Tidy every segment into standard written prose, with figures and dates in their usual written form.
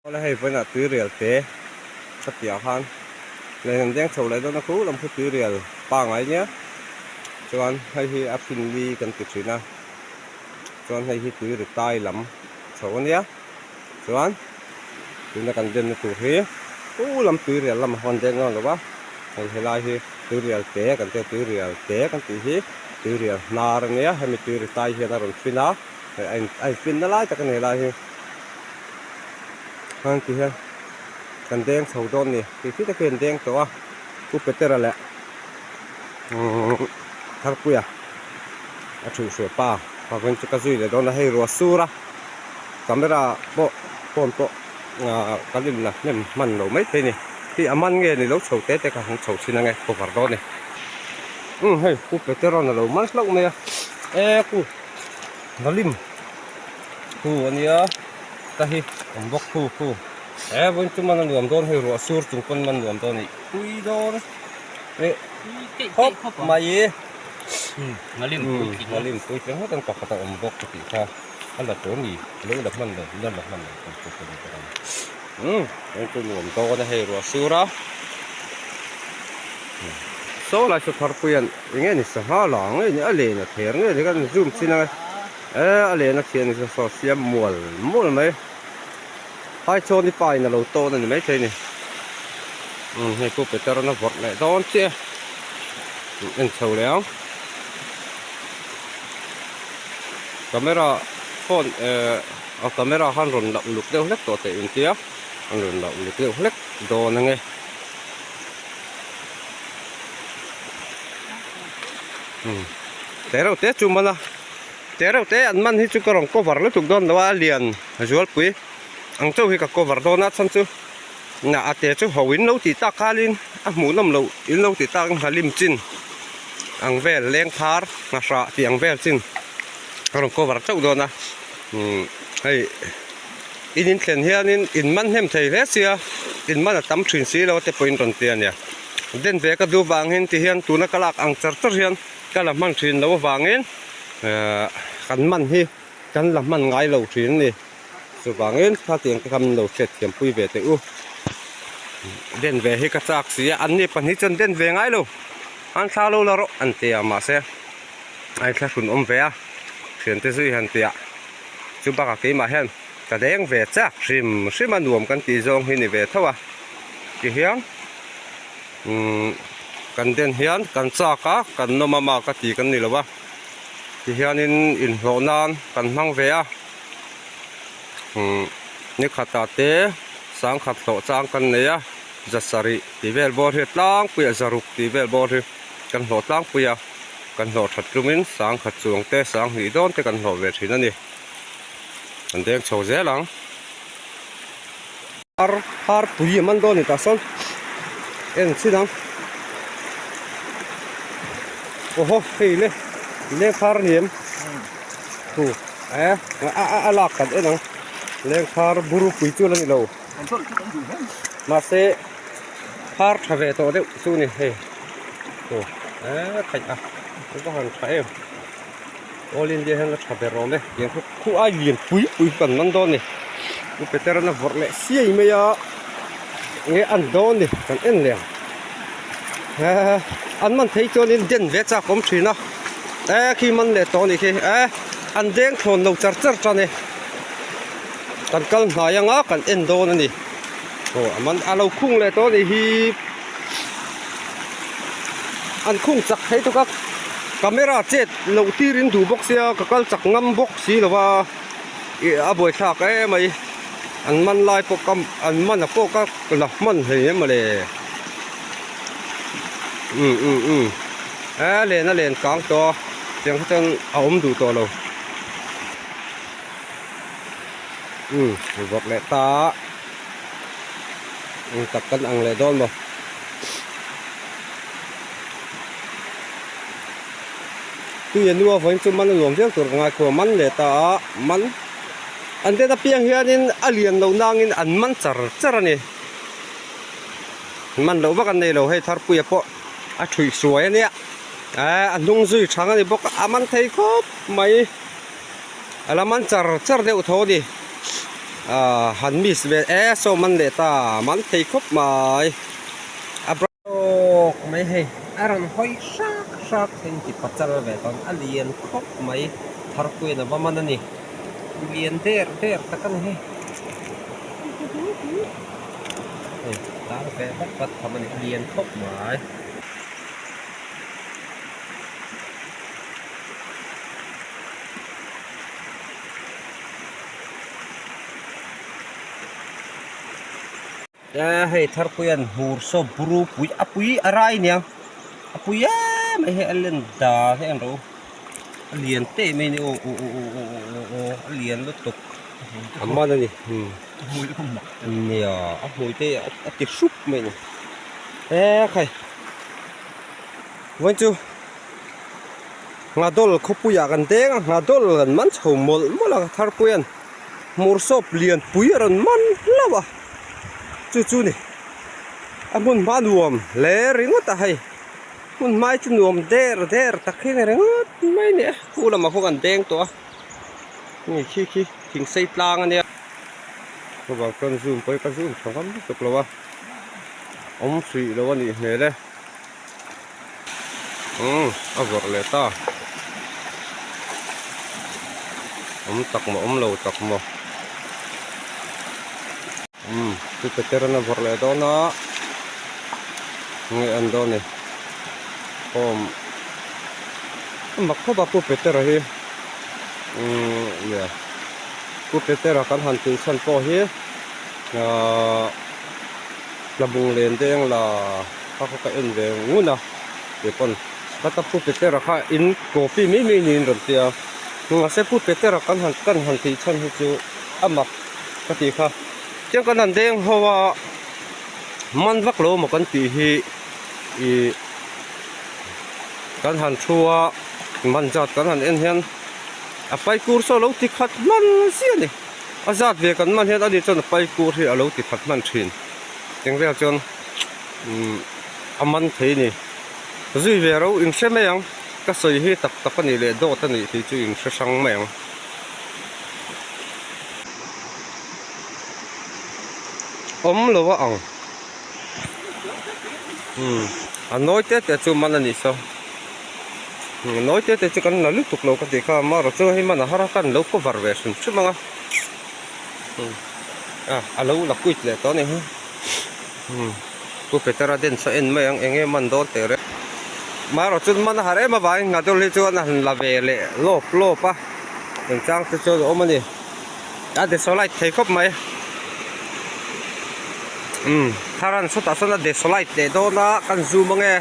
Awle hei vawiinah tuirial te ka tih ah khan lei an deng chho leh dawn a khu lam khu tuirial pangai nia chuan hei hi a fin li kan ti thin a chuan hei hi tuiri tai lam chho ania chuan tuna kan denna tur hi khu lam tuirial lamah khawn deng dawn lo va hei helai hi tuirial te kan tia tuirial te kan tih hi tuirial hnar ania hemi tuiri tai hian a rawn fin a hei a in a infinna lai tak a ni helai hi. Khan ti hian kan deng chho dawn a ni tih khi takin an deng tawh a Pu Petera leh umm Tharpuia a thuihhruai pa Pavin chu ka zui leh dawn a hei ruah sur a camera pawh phone pawh ah kan in la hnem hman lo maithei a ni hei a man nge ni lo chho te te kha han chho chhin ange cover dawn a ni umm hei Pu Petera'n a lo man hlauh mai a e ku Valim. Khu a nia ka hi awm bawk khu khu he vawiin chu man a nuam dawn hei ruah sur chung pawn man nuam dawn a nih pui dawn eh khawp mai ngalim puitling ngawt ang pakhat a awm bawk ka tih kha a la tur a ni lo la hman lo la la hman lo umm vawiin chu nuam dawn a hei ruah sur a saw lai saw thar pui an eng nge ni sangha la nge ni a len a ther nge ni kan zoom chin ang e. E a lehna thian hi chu saw siam mual mual mai hai chuan i pa in a lo tawn a ni maithei a ni umm hei pawh Peter an a vawrh leh dawn chiah a en chho leh ang camera phone eh a camera khan rawn loh luk deuh hlek tawh teh intia an rawn loh luk deuh hlek dawn ange. Umm te reuh te chu man a te reuh te an man hi chu ka rawn cover lutuk dawn lo a a lian zualpui ang chauh hi ka cover dawn a chhan chu na a te chu ho in lo tih tak khalin a hmuh nawm loh in lo tih tak nghalim chin ang vel leng phar nghahrah tih ang vel chin ka rawn cover chauh dawn a umm hei in in thlen hianin in man hnem thei hle sia in man a tam thin si lo te pawhin rawn ti a nia. Den ve ka duh vangin ti hian tuna ka lak ang char char hian ka la hman thin loh avangin ehh kan man hi kan la hman ngai lo thin a ni. Chuvangin khatiang te kha min lo hriat thiam pui ve teh u. Den ve hi ka chak si a, anni pahnih chuan den ve ngai lo an thla lo la rawh an ti a mahse a inthlahrun awm ve a thiante zui han ti a chu bakah keimah hian ka deng ve chak hrim hrim a nuam kan tih zawng hi ni ve tho a tihian. Umm kan den hian kan chak a kan nawm a mah ka ti kan ni lo a tihianin inhlawh nan kan hmang ve a umm ni khatah te sangkhat hlawh chang kan nei a zasarih tih vel bawr hi tlangpui a zaruk tih vel bawr hi kan hlawh tlangpui a kan hlawh that tlumin sangkhat chuang te sanghnih dawn te kan hlawh ve thin a ni kan deng chho zel ang. Har har pui a man dawn a ni tah sawn en chin ang aw haw hei le leng phar a ni em thu e a a lak kan en ang leng phar bur pui chu la ni lo mahse phar tha ve tawh deuh chu a ni hei thu e khaih a va han tha em All India hian a tha ber awm e tiang khu khu ai lian pui pui kan man dawn a ni Pu Peter-an a vawrh leh siai mai a enge an dawn ni kan en leh ang eh an man phei chuanin den ve chak awm thin a eh khi man leh tawh a nih khi eh an deng thlawn lo char char tan e kan kal hnai anga kan en dawn a ni aw a man a lo khung leh tawh a nih hi. An khung chak thei tuk a camera chet loh tir in duh bawk sia ka kal chak ngam bawk si lo va ih a buaithlak em mai an man lai pawh ka an man a pawh ka la hman hlei em mawle um um um e len a len kang tawh a tiang kha chuan a awm duh tawh lo um vawrh leh ta Eng tak kan ang leh dawn maw? Tui a nu a vawiin chu man a nuam viau tur ka ngai khuh a man leh ta a man an den apiang hianin a lian lo nangin an man char char a ni man loh vak an nei lo hei tharpuia pawh a thuih suai a nia eh a hnung zui thang a ni bawk a man thei khawp mai a la man char char deuh tho a ni. Ahh han miss ve e saw man leh ta man thei khawp mai a tawk mai hei a rawn hawi hrak hrak thei ti pachal ve tawn a lian khawp mai tharpuiin a va man a ni lian der der tak a ni hei hei tar ve vat vat tham a ni a lian khawp mai. E hei tharpuian hmur saw buru pui a pui a rai aniang a pui em mai hei a len dan hi a en rawh u a lian teh mai a ni aw aw aw aw aw aw a lian lutuk a man a ni nia a hmui te a ti hrup mai a ni e khai vawiin chu. Nghadol khawpuiah kan deng a, nghadol kan man chho mawlh mawlh a, Tharpuia'n hmur sawp lian pui a rawn man hlauh a, chu chu ni a hmun hma nuam hle ringawt a hei hmun hmai chu nuam der der tak hi a ni ringawt mai a ni a, khu lamah khaw kan deng tawh a, hei khi khi thing sei tlang a nia, chuvang chuan zoom pawh hi ka zoom tha ngam lutuk lo a, awm hrih lo a nih hmel e. Umm a vawrh leh ta awm tak maw awm lo tak maw umm chu peteran a vawrh leh dawn a nge an dawn ni khawm a mak khawp a pu petera hi umm nia pu petera kan han tih chhan pawh hi ahh tlabung len deng la. Kha kha ka en ve ngun a keipawn ka ta Pu Petera kha in copy mai mai niin rawn ti a mahse Pu Petera kan han kan han tih chhan hi chu a mak ka tih kha tiang kan han deng ho a man vak lo maw kan tih hi ih kan han thu a man zat kan han en hian a pai kur saw a lo ti khat hman zia a ni a zat ve kan man hian ani chuan a pai kur hi a lo ti khat hman thin eng vel chuan. Umm a man thei a ni zui ve ro in hre mai ang ka sawi hi tak tak a nih leh dawt a nih tih chu in hre hrang mai ang. Awm lo a ang umm a nawi te te chu man a nih saw nawi te te chu kan la lutuk lo ka tih kha amaherawh chu hei man a har a kan lo cover ve hrim hrim ang a a lo la quit leh tawh a ni hi. Umm Pu Petera den saw en mai ang eng nge man dawn teh reng. Marawh chuan man a har em avangin Nghadul hi chuan a han la ve leh lawp lawp a, engchang te chuan a awm a ni. A desolite thei khawp mai. Umm Tharan sawtah sawn a desolite leh dawn a, kan zoom ange.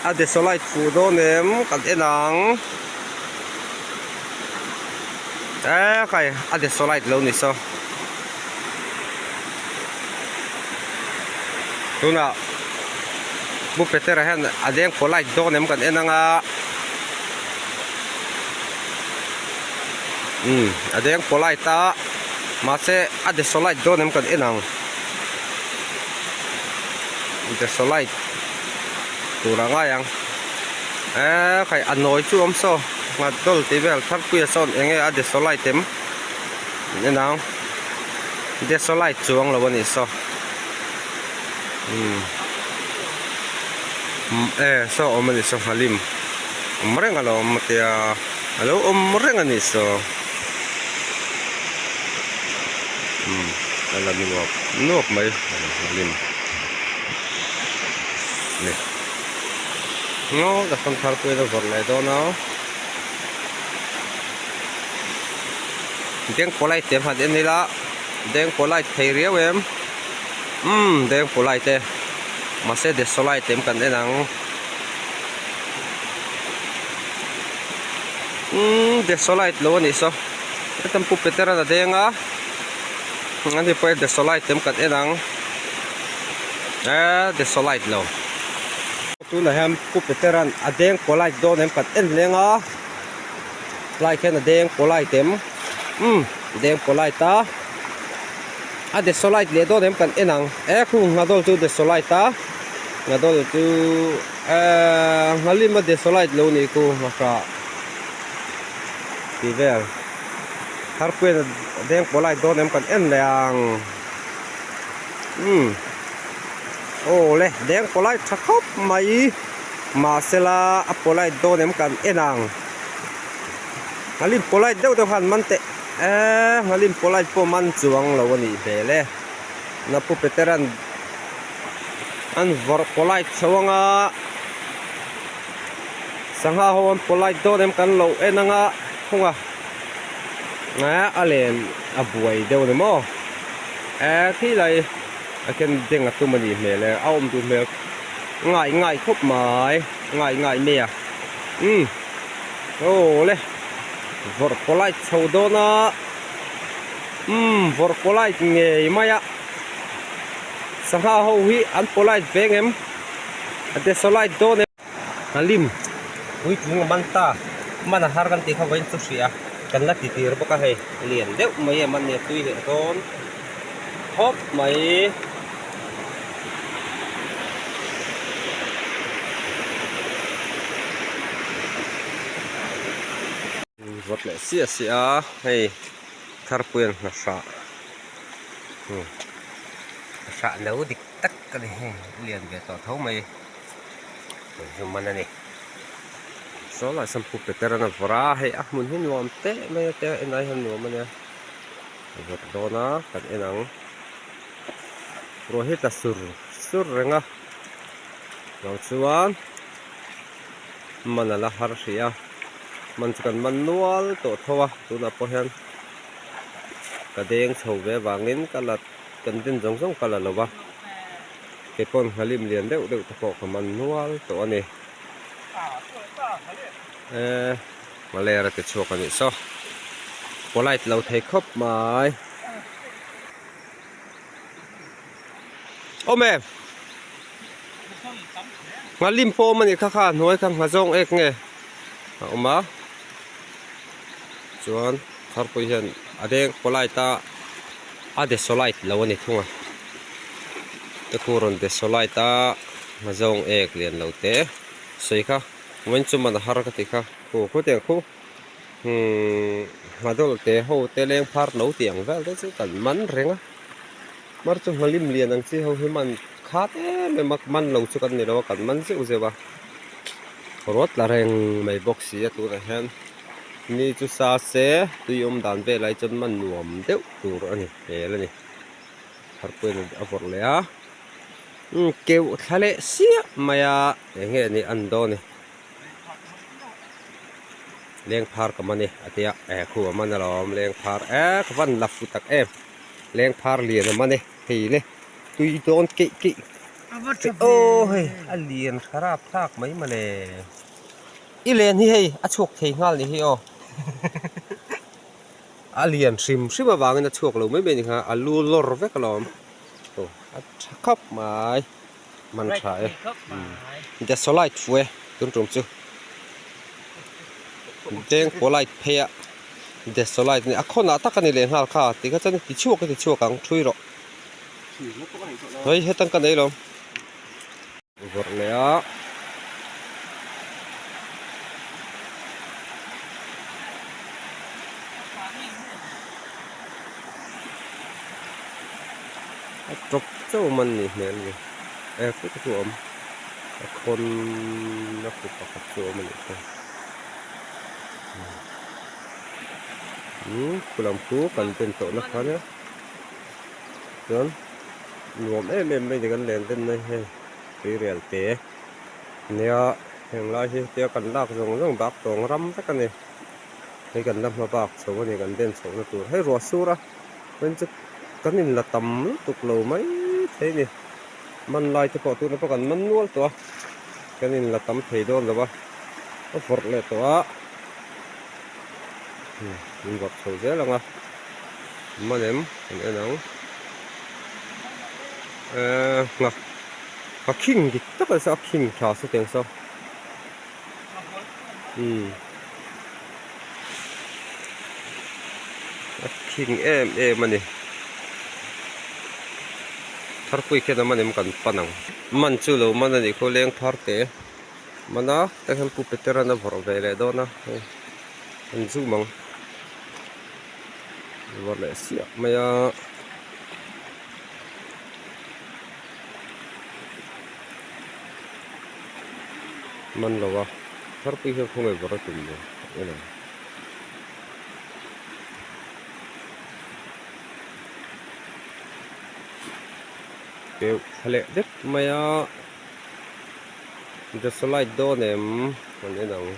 A desolite fuh dawn em kan en ang. Eee khai a desolite lo ni saw. Tunah Pu Petera hian a deng polite dawn em kan en anga umm a deng polite a mahse a desolite dawn em kan en ang desolite tur a ngai ang eee khai a nawi chu awm saw nghat dawl tih vel tharpuia sawn eng nge a desolite em. En ang desolite chuang lo a nih saw umm e saw awm a nih saw nghalim awm reng a lo awm tia a lo awm reng a nih saw umm a la nuap nuap mai nghalim ni ngaw ta sawn thar pawhin a vawrh leh dawn a. Deng polite te hman en ila deng polite thei riau em umm deng polite e mahse desolite em kan en ang umm desolite lo anih saw hetan pu petera a deng a ani pawh hi desolite em kan en ang eee desolite lo tunah hian pu petera'n a deng polite dawn em kan en leng a. Lai khian a deng polite em umm deng polite a a desolite leh dawn em kan en ang e khung nghadol chu desolite a nghadol chu ehh nghalim a desolite lo nih khu nghahrah tih vel. Tharpuian a deng polite dawn em kan en leh ang. Umm aw le deng polite tha khawp mai mahsela a polite dawn em kan en ang. Nghalim polite deuh deuh khan man teh eee nghalim polite pawh man chuang lo a nih hmel e. Napu Peteran an vawrh polite chho anga sangha ho an polite dawn em kan lo en anga thung a eh a len a buai deuh a ni maw eh khi lai a ken deng a tum a nih hmel e a awm duh hmel ngai ngai khawp mai ngai ngai mai a umm aw le vawrh polite chho dawn a umm vawrh polite ngei mai a sangha ho hi an polite ve ngem a desolite dawn em. Halim puitling a man ta man a har kan tih kha vawiin chu hria kan la ti tir bawk a hei lian deuh mai a man nia tui leh dawn khawp mai. Vawt leh siah siah a hei tharpui an hna hrah hrah no dik tak a ni hei a lian ve tawh tho mai. Zu man a ni. Saw lai sawn pu Peter an a vawrh a, hei a hmun hi nuam teh mai a tia en ai hian nuam a nia. A vawrh dawn a, kan en ang. Ruah hi tla sur sur reng a, lo chuan man a la har hrih a, man chu kan man nual tawh tho a, tunah pawh hian ka deng chho ve avangin ka la kan den zawng zawng ka la lo va. Kei pawn nghalim lian deuh deuh te pawh ka man nual tawh a ni. Eee nghaler a ti chhuak a nih saw. Polite lo thei khawp mai. Awm em? Nghalim pawh awm a nih kha kha hnuai kha nghazawng ek nge a awm a. Chuan tharpui hian a deng polite a a desolite lo a ni thung a te khu rawn desolite a hmazawng ek lian lo te sawi kha vawiin chu man a har ka tih kha khu khutiang khu umm nghadawlh te ho te leng phar lo tih ang vel te chu kan man reng a mar chu nghalim lian ang chi ho hi man khat em em a man lo chu kan ni lo a kan man zeuh zeuh a rawt la reng mai bawk si a tunah hian. Ni chu sa se tui awm dan velah hi chuan man nuam deuh tur a ni hmel a ni tharpuiin a vawrh leh a umm keuh thla leh siah mai a eng nge ni an dawn ni lengphar ka man e a tia eh khu a man alawm lengphar eh ka van la fu tak em lengphar lian a man e hei le tui dawn keih keih aw hei a lian tha rap thlak mai mawle. I len hi hei a chhuak thei nghal ni hi aw a lian hrim hrim avangin a chhuak lo mai mai ni kha a lu lawr vek alawm aw a tha khawp mai man tha e desolite fu e tun tum chu deng polite phei a desolite a khawnah tak a ni leh nghal kha tikha chuan ti chhuak a ti chhuak ang thui rawh hei hetang ka nei lo. Vawrh leh a. A tawp chauh man ni hmel a ni e khut chu a awm a khawn a kut pakhat chu a awm a nih kha umm khu lam khu kan den tawh na kha nia chuan. Nuam em em mai ni kan len den mai hei tuirial te nia heng lai hi tia kan lak zawng zawng bak tawng ram vek a ni hei kan la hma bak chho a ni kan den chhoh na tur hei ruah sur a chuan chu kan in la tam lutuk lo mai thei a ni man lai te pawh tunah pawh kan man nual tawh a kan in la tam thei dawn lo a a vawrh leh tawh a min vawrh chho zel ang a. Man em kan en ang eee nghak a khing dik tak a a khing tha sa tiang saw umm a khing em em a ni tharpui khian a man em kan pan ang man chu lo man a nih khaw leng phar te man a tah hian pu petera a vawrh ve leh dawn a hei an zoom ang. Vawrh leh siah mai a. Man lo a tharpui hian khawngaih vawrh a tum lo en ang. Keuh thla leh dek mai a desolite dawn em kan en ang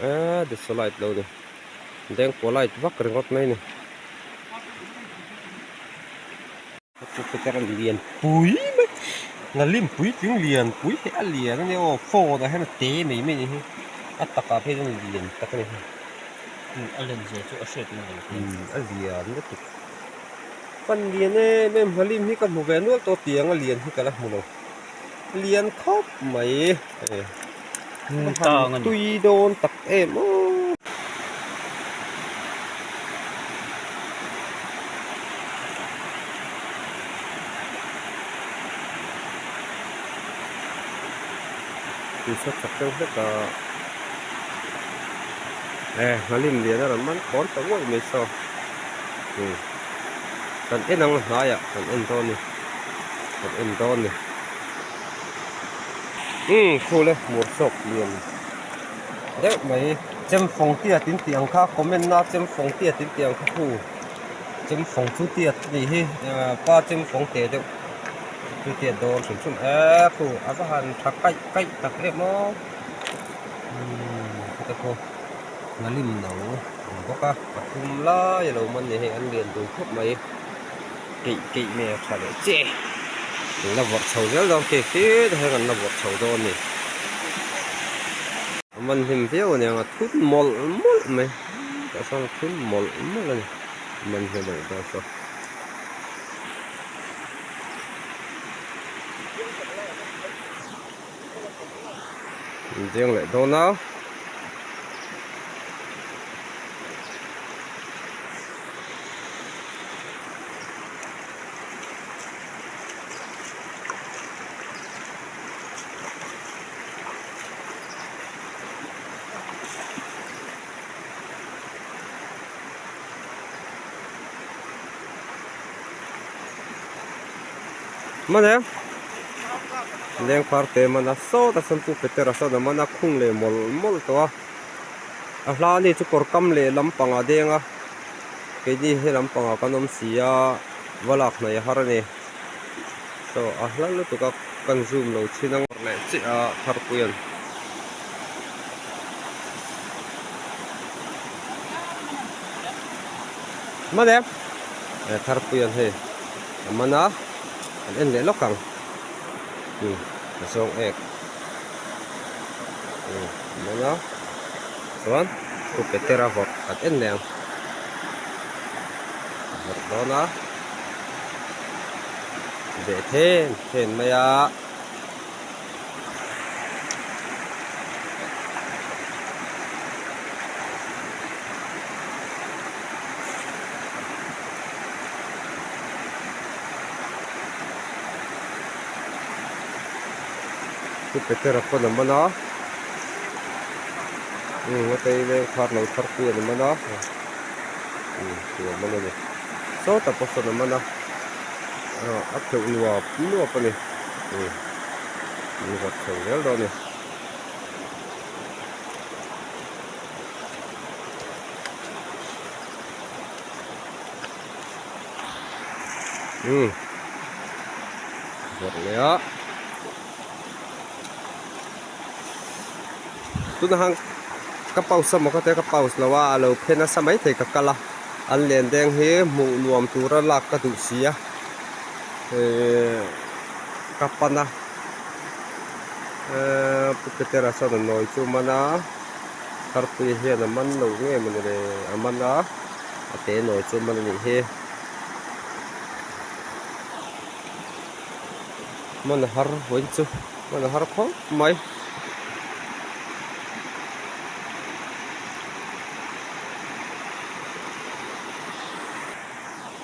eee desolite lo ni dengpawlite vak ringawt mai a ni. Jupiter a lian pui mai Nalim puitling lian pui hi a lian a nia aw phone ah hian a te mai mai a ni hi a takah phei chuan lian tak a ni hi a len zia chu a hriat mai lo umm a lian lutuk pan lian em em Nalim hi ka hmu ve nual tawh tiang a lian hi ka la hmu lo lian khawp mai e tui dawn tak em aw. Tui chak deuh hlek a e nghalim lian a rawn man khawn ta uaih mai saw umm kan en ang hnaiah kan en dawn a ni kan en dawn a ni umm khul e hmur sawk lian deuh mai chemfawng tiat in tih ang kha comment na chemfawng tiat in tih ang kha khu chemfawng chu tiat a nih hi pa chemfawng teh deuh chu tiat dawn hrim hrim eee khu a va han tha kaih kaih tak em aw umm khute khu nghalim no a awm bawk a pathum lai a lo man ni hei an lian dun khawp mai keih keih mai a tha leh che an la vawrh chho zel dawn khi khi te hian an la vawrh chho dawn a ni a man hlim viau a niang a thun mawlh mawlh mai tah sawn a thun mawlh mawlh a ni a man hlim a nih dawn saw. Deng leh dawn a. Man em leng phar te man a sawt a sawn chu petera sawn a man a khung leh mawlh mawlh tawh a a hla ni chu kawr kam leh lampang a deng a keini he lampangah kan awm si a va lak hnaih a har a ni saw a hla lutuk a kan zoom lo chin ang leh chiah a tharpui an. Man em e tharpui an hei a man a an en leh lawk ang umm a zawng ek umm a man a chuan pu petera vawrh kan en leh ang a vawrh dawn a beh then then mai a. Pu Petera pawn a man a umm a tei leng phar lo thar pui an man a umm chu a man a ni sawtah pawh sawn a man a a pheuh nuap nuap a ni. Umm an vawt chho zel dawn a ni. Umm vawt leh a tunah khan ka pause a maw ka tia ka pause lo a a lo phe nasa maithei ka kal a an len deng hi hmuh nuam tura lak ka duh si a. Ehh ka pan a ehh pu Petera chuan a nawi chu a man a Tharpuia hian a man lo nge mawni le a man a a te nawi chu a man a nih hi man a har vawiin chu man a har khawp mai.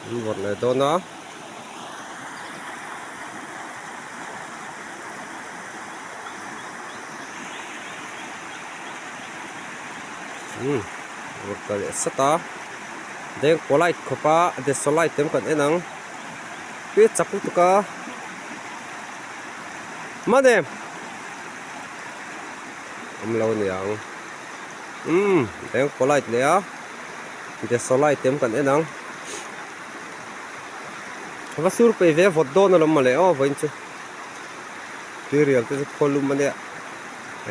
An vawrh leh dawn a. Umm vawrh ta leh sat a. Deng polite khawp a desolite em kan en ang tui a chak lutuk a man em awm lo a niang umm deng polite leh a desolite em kan en ang va sur peih ve vawt dawn alawm mawle aw vawiin chu tuirial te chu khaw lum ania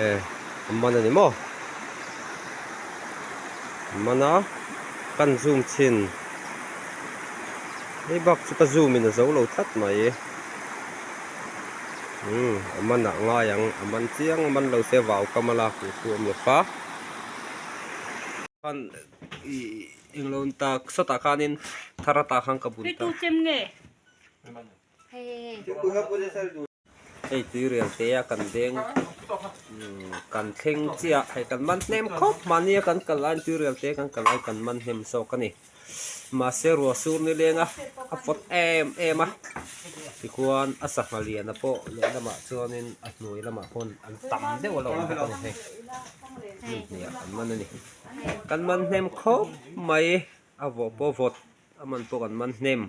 e a man ani maw. Mana kan zoom chhin hei bak chu ka zoom in a zo lo tlat mai umm a man ah ngai ang a man chiang a man lo se vau kam a lak tur chu a awm lo va khan ih englo ni tak sawtah khanin thar atah khan ka bun ta. Hei tui rial te a kan deng kan thleng chiah hei kan man hnem khawp mahni a kan kal laiin tui rial te kan kal laiin kan man hnem zawk a ni mahse ruah sur ni leng a a vawt em em a tikhuan a sangha lian a pawh lehlamah chuanin a hnuai lamah khawn an tam deuh a lo awm bawk a ni hei hmun hnih ah kan man a ni kan man hnem khawp mai a vawh pawh vawt a man pawh kan man hnem.